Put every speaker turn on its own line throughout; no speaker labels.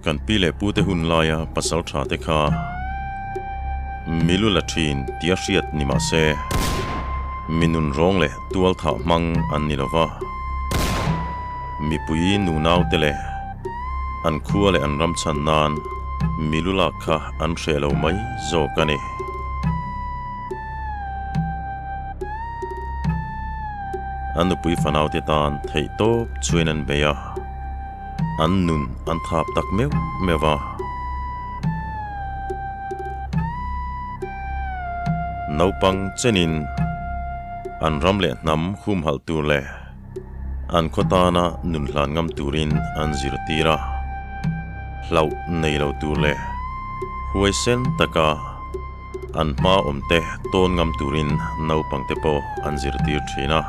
Kan pi leh pu te hun laia pasal tha te kha milu la thin tia hriat ni mah se mi nun rawng leh tual thah hmang an ni lo va. Mipui nunau te leh an khua leh an ram chhan nan milu lak kha an hreh lo mai zawk a ni. An nupui fanaute tan theih tawp chuan an bei a, an nun an thap tak meuh meuh a. Naupang chenin an ram leh hnam humhalh tur leh an khaw tana nun hlan ngam turin an zirtir a, hlauh nei lo tur leh huaisen taka An hma awmte tawn ngam turin naupangte pawh an zirtir thin a.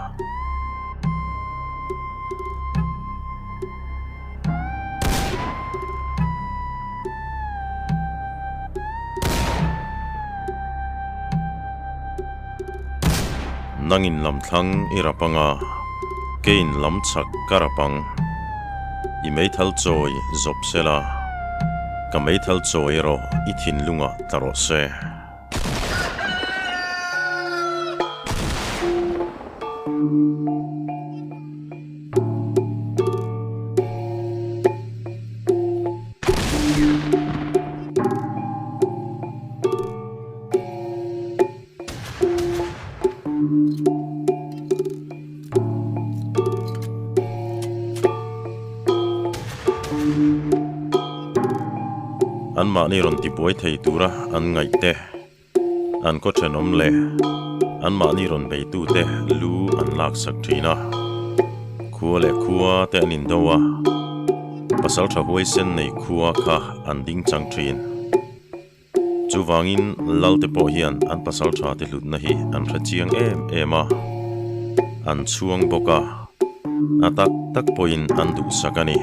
Nangin lam thlang i rap anga, keiin lam chhak ka rap ang. I meithal chawi zawp sela, ka meithal chawi erawh i thinlungah tla rawh se. Anmahni rawn tibuai thei tura an ngaih te, an khaw thenawm leh anmahni rawn beitute lu an laksak thin a. Khua leh khua te an indo a, pasaltha huaisen nei khua kha an ding chang thin. Chuvangin Lalte pawh hian an pasal tha te hlutna hi an hre chiang em em a, an chhuang bawk a, a tak tak pawhin an duhsak a ni.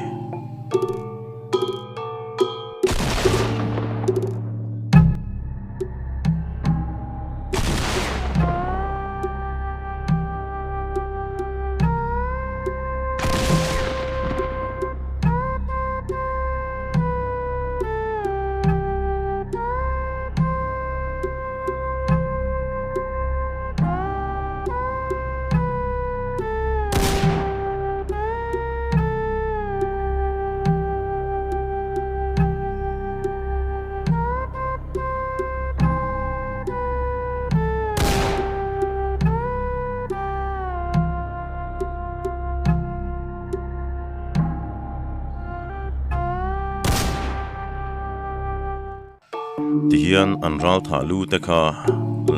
Tihian an ral thah lu te kha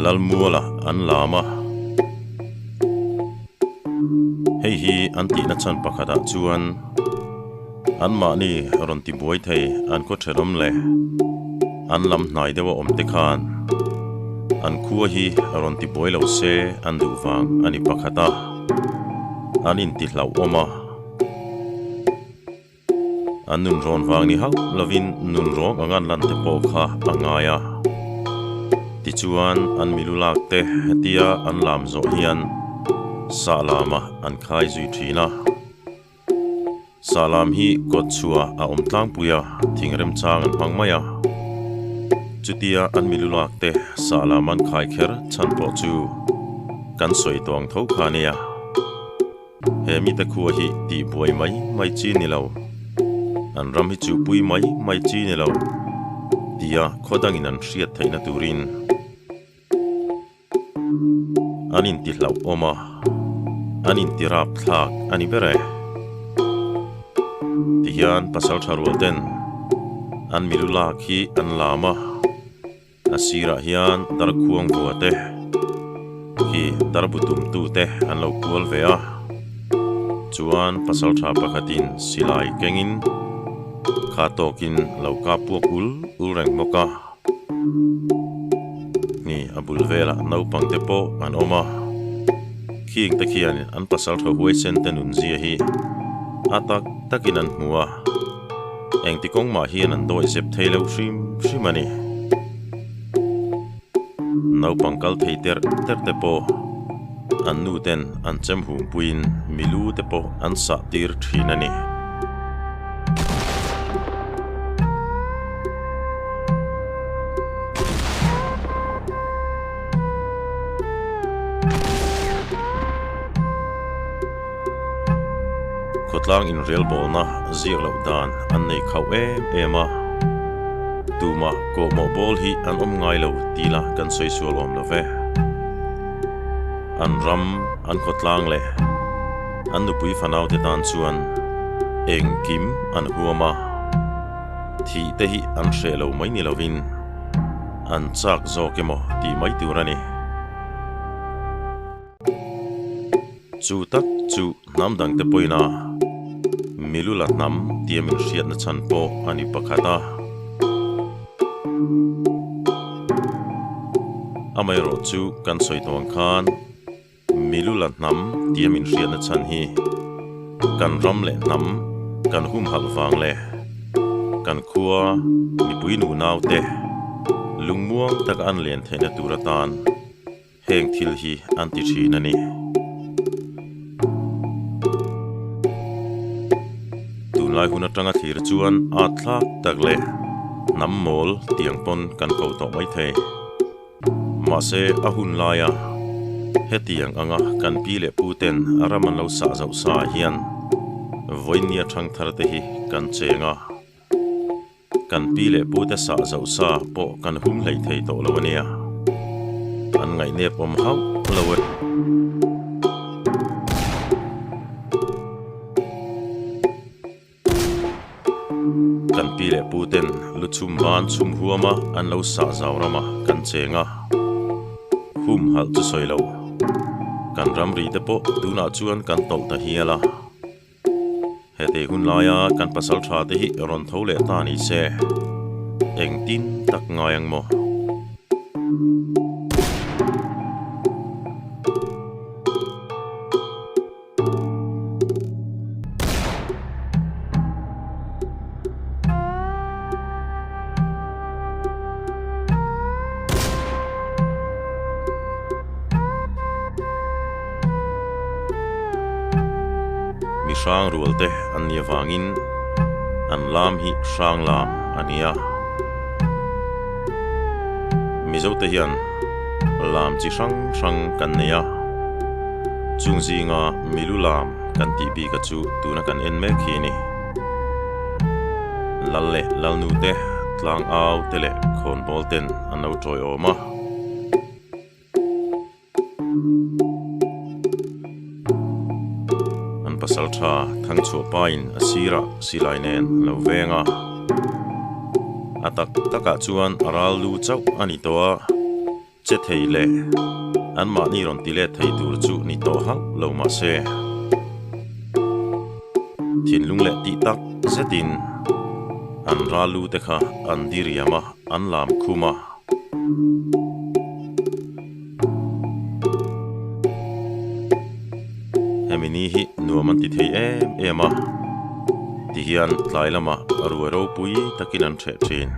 Lalmuala an lam a, hei hi an tihna chhan pakhatah chuan anmahni rawn tibuai thei an khaw thenawm leh an lam hnai deuha awm te khan an khua hi rawn tibuai lo se an duh vang a ni pakhat a, an intihlauhawm a. An nun rawn vang ni hauh lovin nun rawng anga an lan te pawh kha a ngai a. Tichuan an milu lak te hetia an lam zawh hian sah lamah an khai zui thin a. Sah lam hi kawt chhuah a awm tlangpui a, thing remchang an hmang mai a. Chutia an milu lak te sah lam an khai kher chhan pawh chu kan sawi tawng tho kha nia. He mite khua hi tih buai mai mai chi ni lo, an ram hi chuhpui mai mai chi ni lo tia khaw dangin an hriat theihna turin an intihlauhawm a, an intirap thlak a ni ber e. Tihian pasal tha rual ten an milu lak hi an lam a. A sirah hian darkhuang vua te khi darbu tum tu te an lo kual ve a. Chuan pasaltha pakhatin silai kengin kha tawkin lo kap puak ul ul reng bawk a. Ni a bul velah naupang te pawh an awm a. Khing te khian an pasaltha huaisen te nunzia hi a tak takin an hmu a. Engti kawng mah hian an dawi zep thei lo hrim hrim a ni. Naupang kal thei ter ter te pawh an nu ten an chem hum puiin milu te pawh an sah tir thin a ni. Khawtlang inrelbawlna ziak loh dan an nei khauh em em a, tumah kawhmawh bawl hi an awm ngai lo ti la kan sawi sual awm lo ve. An ram, an khawtlang leh an nupui fanaute tan chuan engkim an huam a, thih te hi an hreh lo mai ni lovin an chak zawk emaw tih mai tur a ni. Chu tak chu hnam dangte pawhin a Milula hnam tia min hriatna chhan pawh a ni pakhat a. Amaherawh chu kan sawi tawh ang khan Milula hnam tia min hriatna chhan hi kan ram leh hnam kan humhalh vang leh kan khua mipui nunaute lungmuang taka an len theihna tur atan Heng thil hi an ti thin a ni. Tunlai hun atanga thlir chuan at thlak tak leh hnam mawl tiang pawn kan ko tawh mai thei. Mahse a hun laia hetiang anga kan pi leh pu ten ram an lo sah zauh sa hian vawinia thangthar te hi kan cheng a. Kan pi leh pute sah zoh sa pawh kan hum hlei thei tawh lo a nia. An ngaihnep awm hauh lo e. Kan pi leh puten lu chhum ban chhum huama an lo sah zau rama kan cheng a. Hum halh chu sawi lo. Kan ramri te pawh tunah chuan kan tawlh ta hial a. Heti hun laia kan pasal tha te hi rawn tho leh ta ni se, engtin tak ngai ang maw? Mi hrang rual te an nih avangin an lam hi hrang lam a ni a. Mizote hian lam chi hrang hrang kan nei a, chung zinga milu lam kan tih bika chu tuna kan en mek hi a ni. Lal leh Lalnu te, Tlangau te leh Khawnbawl ten an lo tawiawm a. An pasal tha Thangchhuah pain a sirah silai nen a lo veng a. A tak takah chuan a ral lu chauh a ni tawh a, che thei leh anmahni rawn ti let thei tur chu ni tawh hauh lo mah se. Thinlung leh tih tak zetin an ral lu te kha an diriam a, an lam khum a. Hemi ni hi nuam an ti thei em em a, tihian tlai lamah ruai ropui takin an hreh thin.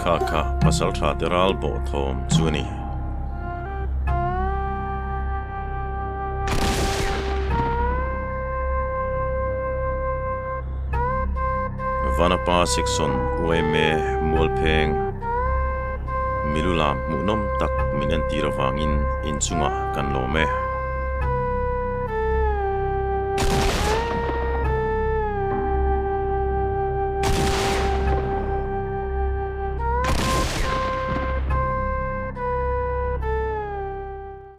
Kha kha pasal tha te ral bawh thawm chu a ni. Vanapa Section yma Mualpheng. Milu lam hmuhnawm tak min entir avangin inchungah kan lawm e.